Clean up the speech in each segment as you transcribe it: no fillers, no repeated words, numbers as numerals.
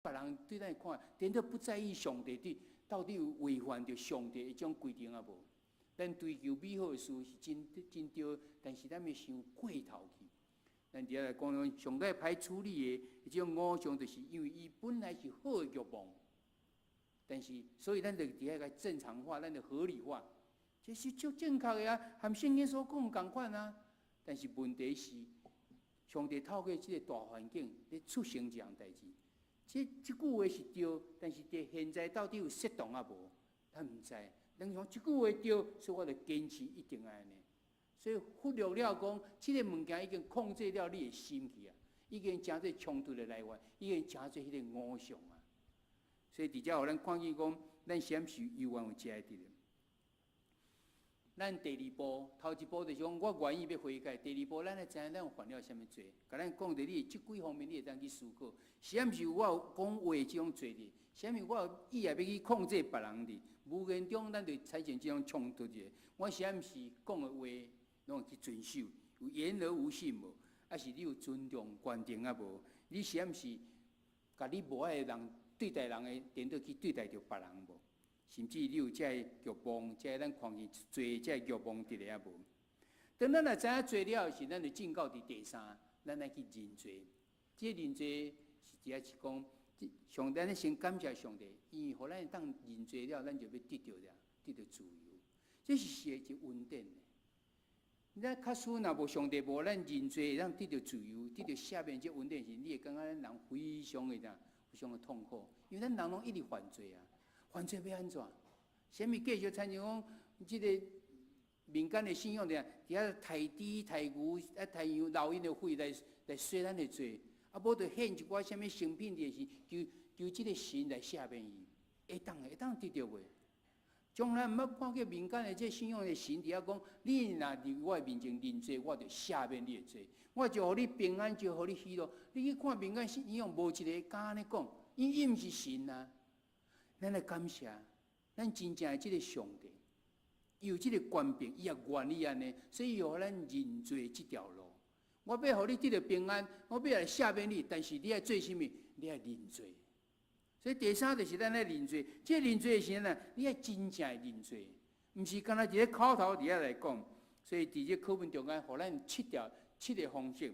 別人對咱看，顛倒不在意上帝對到底有違反著上帝彼種規定抑無？咱追求美好的事是真真對，但是咱欲傷過頭去。咱佇遐來講，上帝歹處理的彼種偶像，就是因為伊本來是好的欲望，但是所以咱就佇遐共正常化，咱就合理化，這是足正確的啊，和聖經所講仝款啊。但是問題是，上帝透過這個大環境咧促成這項代誌。這這句話是對，但是佇現在到底有適當抑無？咱毋知。咱講這句話對，所以我就堅持一定愛按呢。所以忽略了講，這个物件已經控制了你的心去啊，已經成做衝突的來源，已經成做彼个偶像啊。所以佇遮予咱看見講，咱是毋是猶原有這个佇咧？咱第二步，頭一步就是講，我願意欲悔改。第二步，咱愛知影咱有犯了啥物罪。共咱講著你這幾方面，你會當去思考。是毋是我有講話這種罪的？是毋是我有意欲欲去控制別人的？無形中，咱就產生這種衝突的。我是毋是講的話攏會去遵守？有言而無信無？抑是你有尊重決定抑無？你是毋是共你無愛的人對待人的，顛倒去對待著別人無？甚至你有這个欲望，這个咱看見罪這個欲望佇咧抑無？當咱若知影罪了時，咱就進到佇第三，咱愛去認罪。這個認罪是主要是講，上帝，咱先感謝上帝，因為予咱當認罪了，咱就欲得著了，得著自由。這是是一個恩典的。咱假使若無上帝無咱認罪，會當得著自由，得著赦免這恩典時，你會感覺咱人非常的啥，非常的痛苦，因為咱人攏一直犯罪啊。犯罪欲按怎？啥物繼續親像講，這个民間的信仰佇遐刣豬、刣牛、啊刣羊，流𪜶的血來洗咱的罪，啊無就獻一寡啥物成品的時，求求這个神來赦免伊，會當會當得著袂？從來毋捌看過民間的這信仰的神佇遐講，你若佇我面前認罪，我就赦免你的罪，我就予你平安，就予你喜樂。你去看民間信仰，無一个敢按呢講，伊伊毋是神啊！咱來感謝，咱真正的這个上帝，伊有這个權柄，伊也願意按呢，所以予咱認罪這條路。我欲予你得著平安，我欲來赦免你，但是你愛做啥物？你愛認罪。所以第三就是咱愛認罪。這個認罪的時陣啊，你愛真正的認罪，毋是干焦一个口頭佇遐來講。所以佇這課文中間，予咱七條七个方式，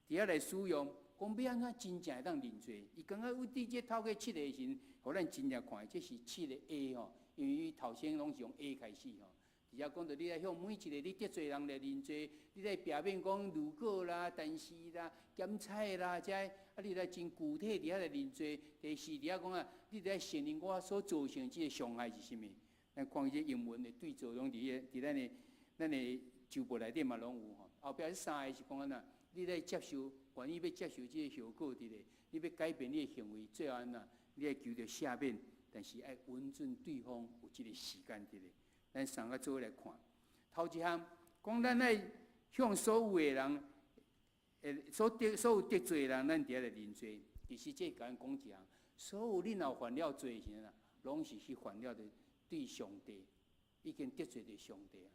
佇遐來使用。講欲按怎真正會當認罪？伊感覺有佇這透過七個時陣，予咱真正看，這是七个 A 吼，因為伊頭先攏是用 A 開始吼。佇遐講著你愛向每一个你得罪人來認罪，你來避免講如果啦、但是啦、檢採啦，這啊，你來真具體佇遐來認罪。第四佇遐講啊，你來承認我所造成這个傷害是啥物？咱看這英文的對照攏佇個佇咱的周報內底嘛攏有吼。後壁這三个是講按怎？你來接受，願意欲接受這个後果佇咧，你欲改變你的行為，最後按怎？你愛求著赦免，但是愛允准對方有這个時間佇咧。咱三个做伙來看，頭一項講咱愛向所有的人，所有得罪的人，咱佇遐來認罪。其實這共咱講一項，所有你若犯了罪的時陣啊，攏是去犯了的對上帝，已經得罪著上帝啊。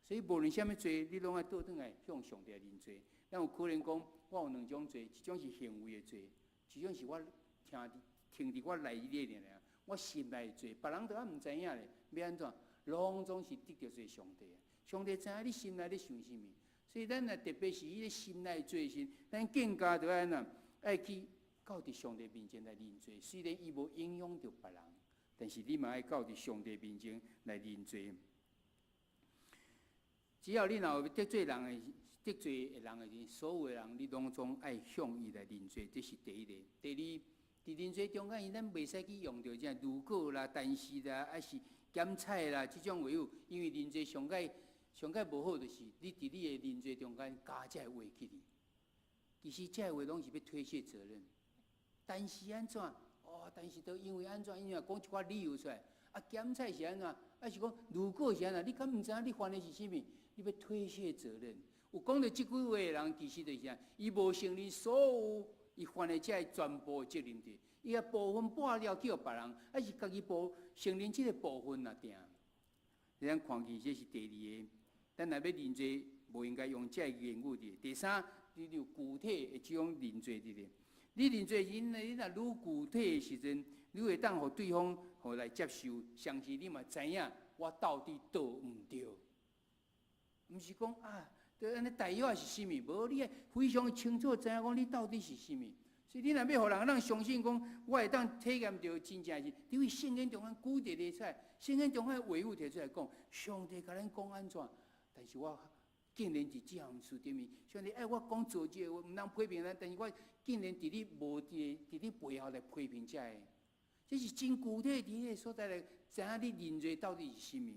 所以無論啥物罪，你攏愛倒轉來向上帝來認罪。咱有可能講，我有兩種罪，一種是行為的罪，一種是我聽佇聽佇我內裡爾，我心內的罪，別人都猶毋知影咧，欲按怎？攏總是得著罪上帝啊！上帝知影你心內咧想啥物，所以咱若特別是彼个心內罪時，咱更加著愛按怎？愛去到佇上帝面前來認罪。雖然伊無影響著別人，但是你嘛愛到佇上帝面前來認罪。只要你若有得罪人的、得罪的人的時，所有的人你攏總愛向伊來認罪，這是第一个。第二，佇認罪中間，咱袂使去用著這如果啦、但是啦，抑是檢採啦這種話語，因為認罪上蓋上蓋無好，就是你佇你的認罪中間加這个話去哩。其實這个話攏是欲推卸責任。但是按怎？哦，但是都因為按怎？因為講一寡理由出來。啊，檢採是按怎？抑是講如果是按怎？你敢毋知影你犯的是啥物？你欲推卸責任。有講著這句話的人，其實就是啥？伊無承認所有伊犯的這个全部責任佇，伊也部分抹了去予別人，抑是家己無承認這个部分啊定。咱看見這是第二個，咱若欲認罪，無應該用這个言語佇。第三，你有具體的這種認罪佇咧。你認罪因你若愈具體的時陣，你會當予對方予來接受，相信你嘛知影我到底對毋對。毋是講啊，著按呢大約是啥物？無，你愛非常清楚知影講你到底是啥物。所以你若欲予人當相信講，我會當體驗著真正是，你為聖經中間舉一個出來，聖經中間話語提出來講，上帝共咱講按怎？但是我竟然佇這項事頂面，上帝愛我講做這個話，毋通批評咱，但是我竟然佇你無佇你背後來批評這个，這是真具體佇彼个所在來知影你認罪到底是啥物。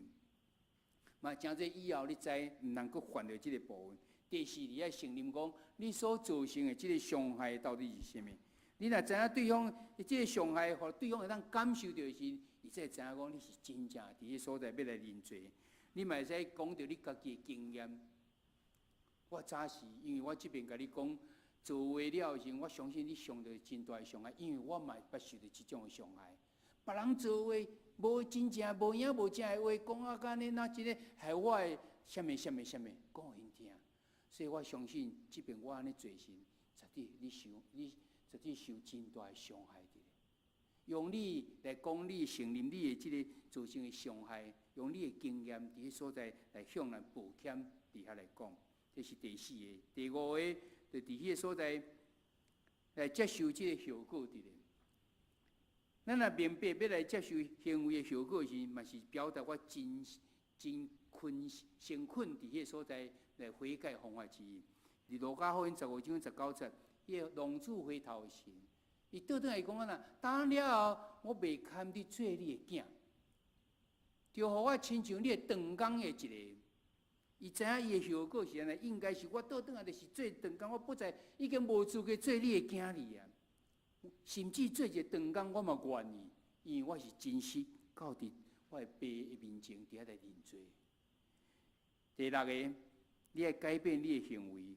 嘛，誠濟以後你知毋通閣犯著這个部分。第四，你愛承認講你所造成的這个傷害到底是啥物？你若知影對方這个傷害，予對方會當感受著時，伊才會知影講你是真正佇彼所在欲來認罪。你嘛會使講著你家己的經驗。我早時因為我這邊共你講做話了時，我相信你受著真大的傷害，因為我嘛捌受著這種的傷害。別人做話無真正無影無正的話，講啊按呢，那這个害我的啥物啥物啥物，講予𪜶聽。所以我相信這邊我按呢做時，絕對你受你絕對受真大的傷害佇咧。用你來講，你承認你的這个造成的傷害，用你的經驗佇彼所在來向人抱歉，佇遐來講，這是第四个。第五个，就佇彼个所在來接受這个後果佇咧。咱若明白欲來接受行為的後果時，嘛是表達我真真懇誠懇佇彼个所在來悔改方法之一。佇路加福音15章19節，彼个浪子回頭的時，伊倒轉來講按怎？當了後，我袂堪得做你的囝，就予我親像你的長工的一个。伊知影伊的後果是按怎，應該是我倒轉來就是做長工，我不再已經無資格做你的囝兒啊。甚至做一個長工，我嘛願意，因為我是真實到佇我的爸的面前佇遐來認罪。第六个，你愛改變你的行為，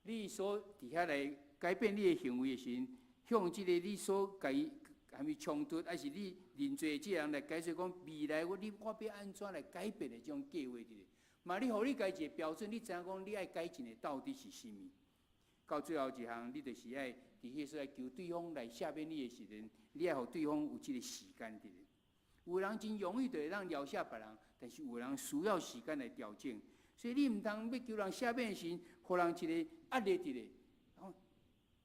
你所佇遐來改變你的行為的時，向這個你所共伊含伊衝突，抑是你認罪的這个人來解釋講，未來我你我欲按怎來改變的這種計劃佇咧。嘛，你予你家一個標準，你知影講你愛改進的到底是啥物？到最後一項，你就是愛佇彼所在求對方來赦免你的時陣，你愛予對方有這個時間佇咧。有人真容易就會當饒赦別人，但是有人需要時間來調整。所以你毋通欲求人赦免時，予人一个壓力佇咧。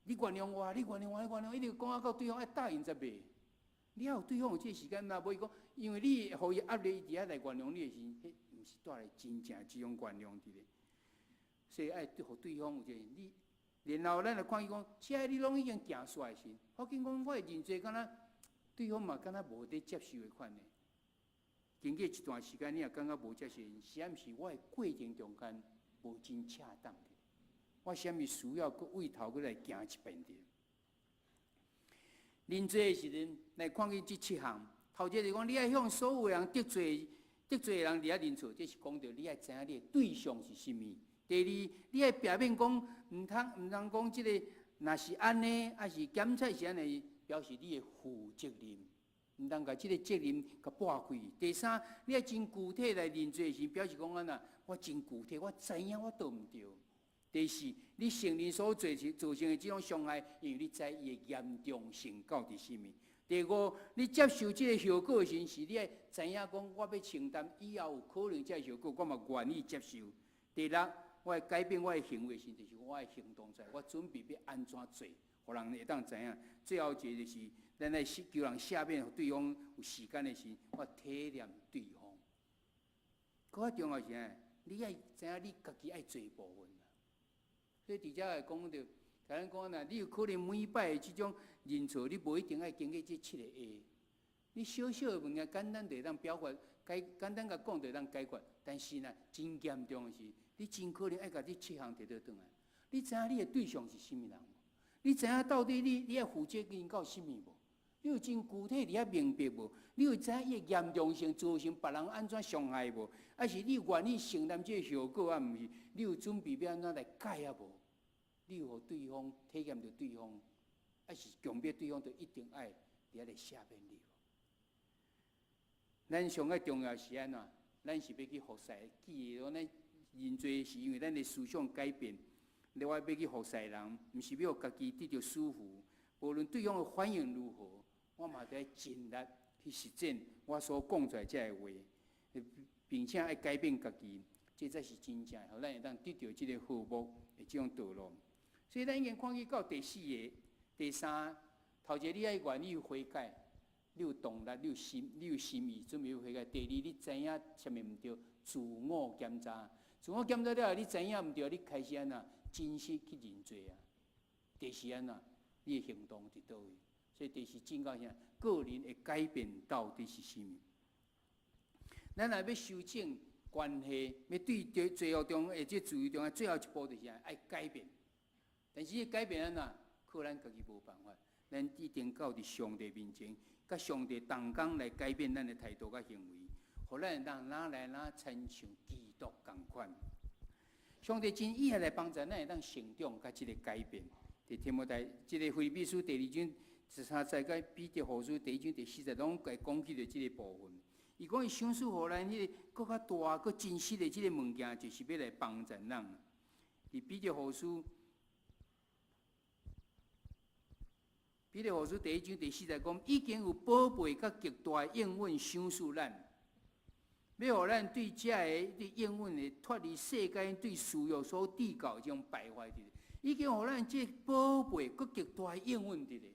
你原諒我，你原諒我，你原諒我，一直講啊到對方愛答應才袂。你愛予對方有這個時間，若無伊講，因為你予伊壓力，伊佇遐來原諒你的時，彼毋是帶來真正這種原諒佇咧。所以愛予對方有這個你。然後咱來看伊講，這个你攏已經行煞的時，發現講我的認罪，敢若對方嘛敢若無佇接受的款呢。經過一段時間，你也感覺無接受，是毋是我的過程中間無真恰當的？我啥物需要閣回頭閣來行一遍的？認罪的時陣，來看見這七項，頭一個就講，你愛向所有人得罪得罪的人佇遐認錯，這是講著你愛知影你的對象是啥物。第二，你愛避免講，毋通毋通講這个，若是按呢，抑是檢察是按呢，表示你的負責任，毋通共這个責任共撥開。第三，你愛真具體來認罪時，表示講按怎，我真具體，我知影我對毋對。第四，你承認所造成造成的這種傷害，因為你知伊的嚴重性到底啥物。第五，你接受這个後果時，是你愛知影講，我欲承擔以後有可能這个後果，我嘛願意接受。第六，我愛改變我的行為時，就是我的行動在，我準備欲按怎做，予人會當知影。最後一个就是，咱來求人赦免，予對方有時間的時，我體諒對方。閣較重要是啥？你愛知影你家己愛做部分啦。所以佇遮來講著，共咱講啦，你有可能每擺的這種認錯，你無一定愛經過這七個 A。你小小的物件，簡單就會當表達，解簡單共講就會當解決。但是呢，真嚴重的是，你真可能愛共這七項提倒轉來。你知影你的對象是啥物人無？你知影到底你愛負責任到啥物無？你有真具體佇遐明白無？你有知影伊的嚴重性造成別人按怎傷害無？抑是你願意承擔這个後果啊？毋是？你有準備欲按怎來改啊無？你有予對方體驗著對方，抑是強迫對方就一定愛佇遐來赦免你無？咱上較重要是按怎？咱是欲去服侍，記得講咱認罪是因為咱的思想改變。我欲去服侍人，毋是欲予家己得著舒服。無論對方的反應如何，我嘛得盡力去實踐我所講出來這个話，並且愛改變家己，這才是真正，予咱會當得著這个和睦的這種道路。所以咱已經看見到第四个、第三，頭一个你愛願意悔改，你有動力，你有心意準備悔改。第二，你知影啥物毋對，自我檢查，自我檢查了後，你知影毋對，你開始按怎真實去認罪啊。第四按怎，你的行動佇佗位？所以第四進到啥？個人的改變到底是啥物？咱若欲修正關係，欲對佇罪惡中的這自由中的最後一步就是愛改變。但是改變按怎？靠咱家己無辦法，咱一定到佇上帝面前，佮上帝同工來改變咱的態度佮行為，予咱會當愈來愈親像基督仝款。上帝真意來幫助咱會當成長佮這个改變。佇提摩太，這个腓立比書第二章十三節，佮彼得後書第一章第四節，攏會講起著這个部分。伊講伊賞賜予咱彼个閣較大、閣真實的這个物件，就是欲來幫助咱。佇彼得後書第一章第四節講，已經有寶貝佮極大的應允賞賜咱，欲予咱對這个對應允會脫離世間對私欲所締造這種敗壞的，已經予咱這寶貝閣極大的應允佇咧。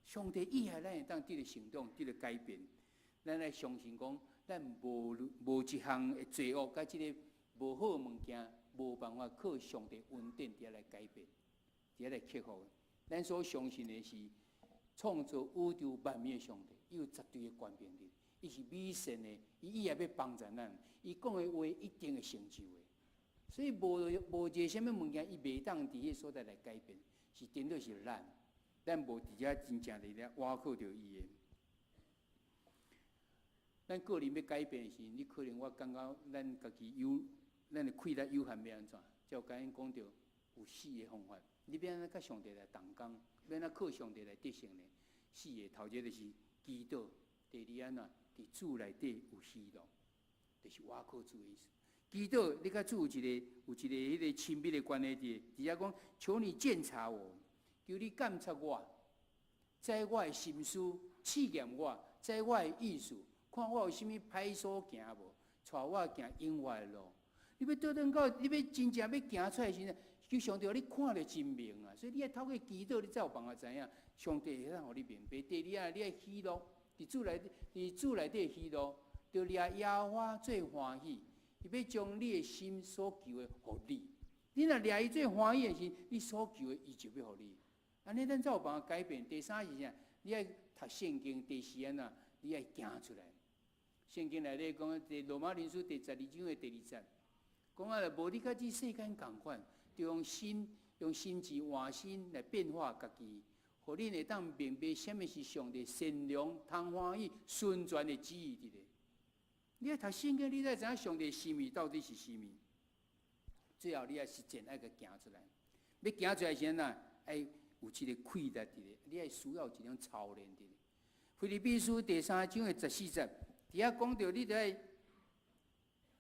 上帝意予咱會當得著成長，得著改變。咱愛相信講，咱無一項的罪惡佮這个無好的物件，無辦法靠上帝恩典佇遐來改變，佇遐來克服。咱所相信的是創造宇宙萬物的上帝，伊有絕對的權柄佇，伊是美善的，伊意欲欲幫助咱，伊講的話一定會成就的。所以無一個啥物物件，伊袂當佇彼个所在來改變，是顛倒是咱，咱無佇遮真正佇咧倚靠著伊的。咱個人欲改變的時，你可能我感覺咱家己有，咱的氣力有限，欲按怎？才有共𪜶講著有四个方法。你欲按怎佮上帝來同工？欲按怎靠上帝來得勝呢？四个，頭一个就是祈禱，第二按怎？佇主內底有喜樂，就是倚靠主的意思。祈禱，你佮主有一個彼個親密的關係佇，佇遐講，求你鑒察我，求你監察我，知我的心思，試驗我，知我的意思，看我有啥物歹所行無，帶我行永活的路。你欲倒轉到，你欲真正欲行出來時陣，求上帝予你看得真明啊！所以你愛透過祈禱，你才有辦法知影上帝會當予你明白。第二啊，你愛喜樂，佇主內底喜樂，著掠耶和華做歡喜，伊欲將你的心所求的予你。你若掠伊做歡喜的時，你所求的伊就欲予你。按呢，咱才有辦法改變。第三是啥？你愛讀聖經。第四按怎？你愛行出來。聖經內底講，佇羅馬人書第十二章的第二節，講啊，無你佮這世間仝款，就用心智換新來變化家己，予恁會當明白啥物是上帝善良、通歡喜、純全的旨意佇咧。你愛讀聖經，你才知影上帝心意到底是啥物。最後，你愛實踐，愛共行出來。欲行出來時陣啊，愛有這个氣力佇咧，你愛需要一種操練佇咧。腓立比書第三章的十四節，佇遐講著，你著愛，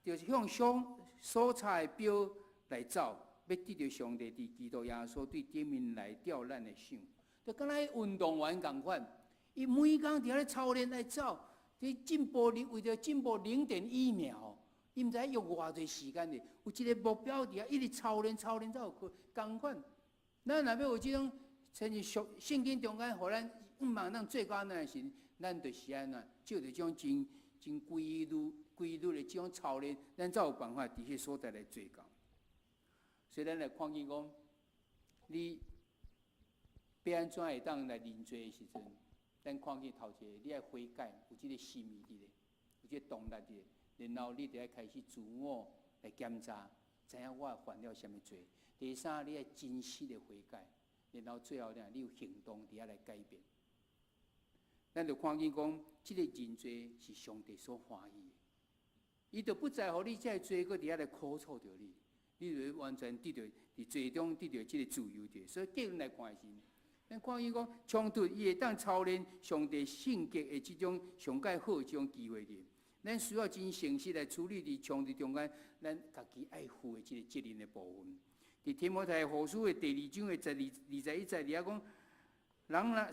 就是向上所差的標來走，欲得著上帝佇基督耶穌對頂面來召咱的賞。就敢若運動員仝款，伊每工佇遐咧操練來走，佇進步，你為著進步0.1秒，伊毋知用偌濟時間咧，有一个目標佇遐一直操練操練才有可仝款。咱若欲有這種，親像聖經中間，予咱向望咱做到按呢時，咱就是按怎，照著這種真真規律的這種操練，咱才有辦法佇彼個所在來做到。所以咱來看見講，你欲按怎會當來認罪的時陣，咱看見頭一個，你愛悔改，有這个心意佇咧，有這个動力佇咧，然後你就愛開始自我來檢查，知影我犯了啥物罪。第三，你愛真實的悔改，然後最後呢，你有行動佇遐來改變。咱就看見講，這个認罪是上帝所歡喜的，伊就不再予你這个罪閣佇遐來苦楚著你，你就會完全得著佇罪中得著這个自由著。所以結論來看的時，咱看見講衝突，伊會當操練上帝性格的這種上蓋好這種機會佇。咱需要真誠實來處理佇衝突中間，咱家己愛負的這个責任的部分。佇提摩太後書的第二章的十二、21節，裡遐講，人若